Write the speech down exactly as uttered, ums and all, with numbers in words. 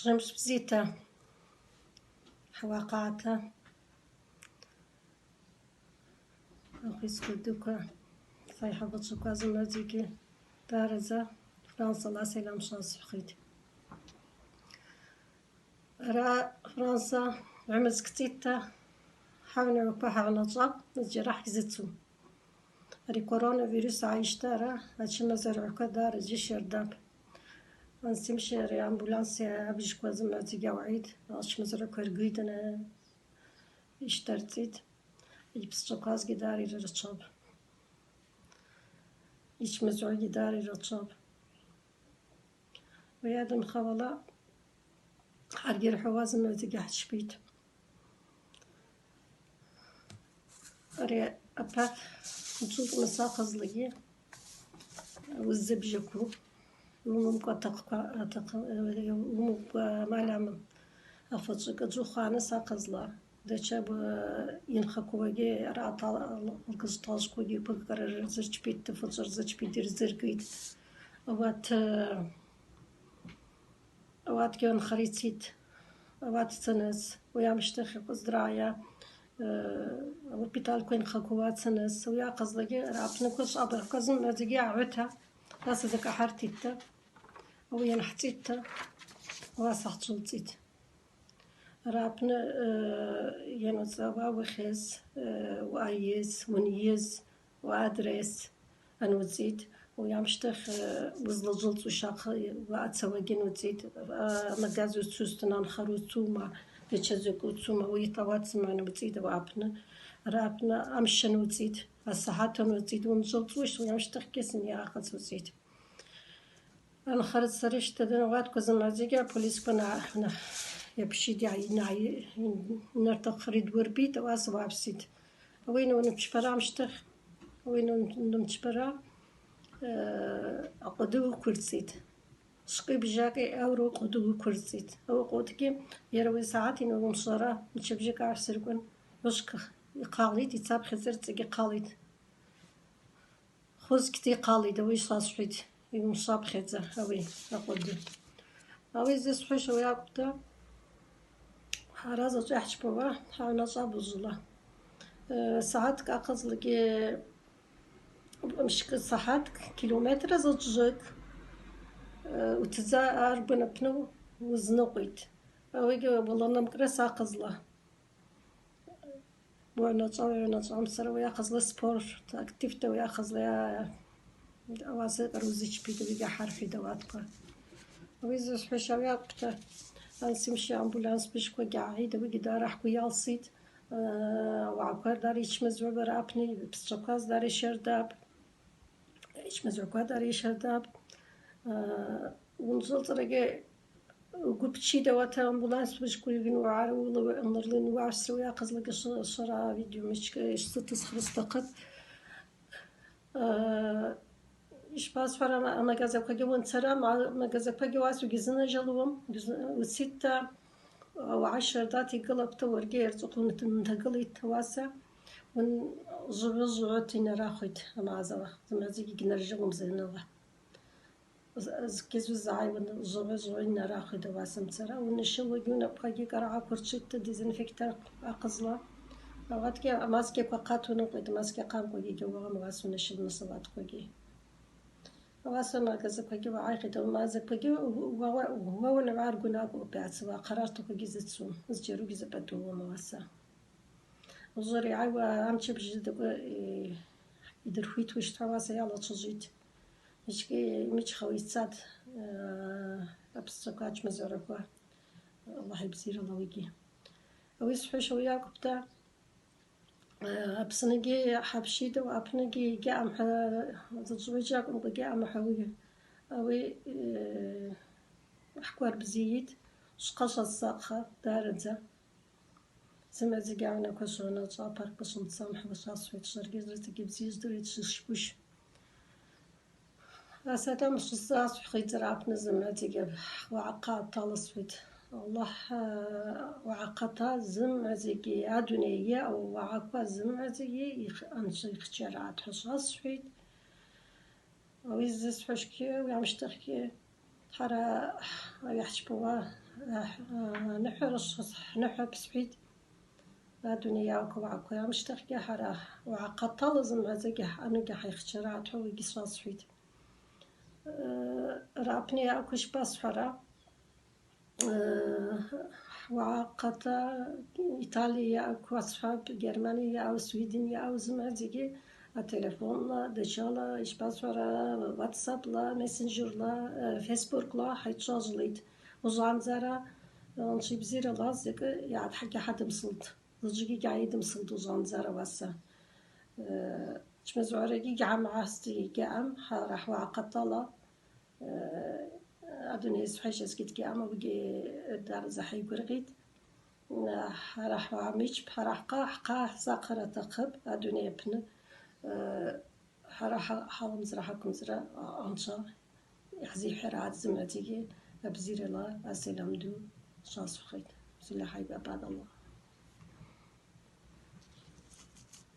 Жемчв бзита, хӏвахъата, ахвицква дуква, сайхабачваква зымгӏвадзагьи дарадза Францала сальам швасхӏвхитӏ. Ара Франца гӏвымыз кӏтӏитӏта, хӏавнагӏваква хӏагӏвначӏвапӏ, зджьара хӏгьзыцум. Ари коронавирус гӏайщтара ачымазаргӏваква дараджи щардапӏ. Ансимши ари амбуланс абыжьква зымгӏвадзагьи ауагӏитӏ, ачымазаргӏваква ргвидана йщтарцӏитӏ. Йпсчӏваквазгьи дари рырчвапӏ. Йчмазгӏвагьи дари рырчвапӏ. Уи адамхауала гьаргьи рхӏвауа зымгӏвадзагьи гьачпитӏ. Ари апат джвылкъма сахъазлагьи уыззыбжьакву, уымамкӏва атахъква, атахъ-, уымамкӏва амаль амам. Афачӏвы кӏаджу хвана сахъазла, дача б-, йынхаквагьи, арат ал-, алгъажв талшквагьи квыкӏара рзачпитӏ, афачӏвы рзачпитӏ, йырзыргитӏ. Ауат, э, Ауатгьи анхара йцитӏ, ауат цаныс, уи амщтахь йкъвыздрагӏайа, э, агоспитальква йынхаквауа цаныс, ауи ахъазлагьи араъапны квашвабыргъква зымгӏвадзагьи агӏвыта, аса закӏ ахӏыртитӏта, ауи йанхӏцӏитӏта, ауаса хӏджвылцӏитӏ. Араъапны, э, йануцӏауа уахьыз, э, уъайыз, уынйыз, уадрес ануцӏитӏ, уи амщтахь, э, уызлажвылцӏуш ахъа уацауагьи ануцӏитӏ, а, амагаз уцузтын анхара уцума, дача закӏ уцума, уи йта уацымгӏван уцӏитӏ араъапны, араъапны амщ ануцӏитӏ, асахӏат ануцӏитӏ, уымжвылцӏуш, уи амщтахьгьи сынйа ахъаз уцӏитӏ. Анхара сара йщтадын ауатква зымгӏвадзагьи аполисква на-, на-, йапщитӏ, йа-, йна-, йнартахъ ридгвырбитӏ, ауаса уавситӏ. Ауи йанымчпара амщтахь, ауи йанымчпара, э, акъвады уыквырцӏитӏ. Швкъи бжакъи ауру акъвады уыквырцӏитӏ. Ауи акъвадгьи йара ауи асахӏат йануымшвара, мчыбжьыкӏ гӏасырквын, уышках йхъалитӏ, йцапхьадза рцӏагьи хъалитӏ. Хвызкӏтӏи хъалитӏ, ауи йшвасхӏвитӏ, йуымшвапхьадза ауи акъвады. Ауи зысхӏвуш ауи акӏвпӏта, хӏара заджвы йхӏчпауа, хӏагӏвначӏвапӏ ужвыгьла. Э, сагӏаткӏ ахъазлагьи, мшкӏы сагӏаткӏ, километр заджвыкӏ, э, утдза аргван апны уызныкъвитӏ. Ауигьи уаланамгра сахъазла. Уагӏвначӏва, уагӏвначӏва, амсара уи ахъазла спорт, активта уи ахъазла, ауаса кӏару зичпитӏ, ауигьи ахӏырхӏвитӏ ауатква. Ауи зысхӏвуш ауи акӏвпӏта, ансимши амбуланс быжьквагьи гӏайитӏ, ауигьи дара хӏгвы йалситӏ, э, ауагӏаква дара йчмазгӏвапӏ араъапны, йпсчӏвакваз дара йщардапӏ. Йчмазгӏваква дара йщардапӏ. Э, уымжвалцӏрагьи гвы пчитӏ, ауат амбуланс быжьква йгьин уагӏа уыла анрылин уагӏвсра, уи ахъазлагьи ш-, швара видео мичкӏа йшвзытасхра стахъыпӏ. Э, йшпасхӏвара, ма-, магазаквагьи уымцара, ма-, магазаквагьи уасу гьизынажьалуам, гьиз-, уцитӏта, Ауагӏа щардата йгылапӏта, уаргьи йырцӏыхъван унтагылитӏ, ауаса уын жвгӏвы-жвгӏвы йнарахвитӏ амагӏзала, зымгӏвадзагьи гьнаржьылуам зынла. З-, зкьи згӏайуан, жвгӏвы-жвгӏвы йнарахвитӏ ауаса мцара, уын йшылагьи уын апхъагьи кӏарагӏа аквырчвитӏта дезинфектор ахъазла. Ауатгьи амаскаква хъатуан акӏвпӏ, амаска хъамкӏвагьи гьауагъам, ауаса уын йшылныс ауатквагьи. Ауаса магазаквагьи уагӏайхитӏ, магазаквагьи уа-, уа-, уа-, уа-, уагӏваргван акӏвпӏ йацуа, ахъарартаквагьи зыцу, зджьаругьи запӏатӏуам ауаса. Ужвы йгӏайуа амчыбжьи дакӏвы, э, йдырхвитӏ, уыщтра ауаса йалачважвитӏ. Йчкӏи ймичхауа йцатӏ, э, апсчӏваква, ачмазараква, Аллахӏ йбзийрала ауигьи. Ауи схӏвуш ауи акӏвпӏта, Э, Апсныгьи хӏапщитӏ, ауи апныгьи йгьаъам хӏва, заджвы акӏвымкӏва йгьаъам хӏва ауи, ауи, э, хӏквар бзийитӏ, швхъа швазцахъа, дарадза. Зымгӏвадзагьи агӏвнаква шваначӏва, апаркква швымцам хӏва швасхӏвитӏ, шваргьи рыцӏагьи бзи жвдыритӏ, швышбуш. Асатам швсасхӏвхитӏ, араъапны зымгӏвадзагьи уагӏахъа аталасхӏвитӏ. Аллахӏ, э, уагӏахъата зымгӏвадзагьи, адунейгьи уагӏаква зымгӏвадзагьи йх-, анцӏы йхчаргӏатӏ хӏва швасхӏвитӏ. Ауи зысхӏвушгьи, ауи амщтахьгьи Хӏара ауи хӏчпауа, а, ныхӏвара шваз, хӏныхӏвапӏ схӏвитӏ. Адуней йаъу уагӏаква амщтахьгьи хӏара уагӏахъатала зымгӏвадзагьи хӏаъанугьи хӏайхчара атахъу, ауигьи шваз схӏвитӏ. Э, рапни йаъу шпасхӏвара, э, уагӏахъата Италия йаъу асхӏвапӏ, Германия йаъу, Свиден йаъу зымгӏвадзагьи ателефонла, дачала, йшпасхӏвара, ватсапла, мессенджерла, э, фейсбукла хӏайчважвлитӏ. Ужвандзара, э, анчи бзирала закӏы йгӏатхӏагьи хӏадымсылтӏ. Лыджыгьи гьайидымсылтӏ ужвандзара ауаса. Э, чмазгӏварагьи гьамгӏасти гьаъам, хӏара уагӏахъатала, э, адуней схӏвайчвазгьи гьаъам, ауигьи дарза хӏайгвыргъитӏ. Э, хӏара хӏамичпа, хӏара хъа, хъа сахъара атахъыпӏ адуней апны. Э, Хӏара хӏа-, хӏалымзра, хӏаквымзра, а, анча йхӏзихӏвара зымгӏвадзагьи абзирала асалам ду швасхӏвхитӏ. Бзилла хӏайбабадалла.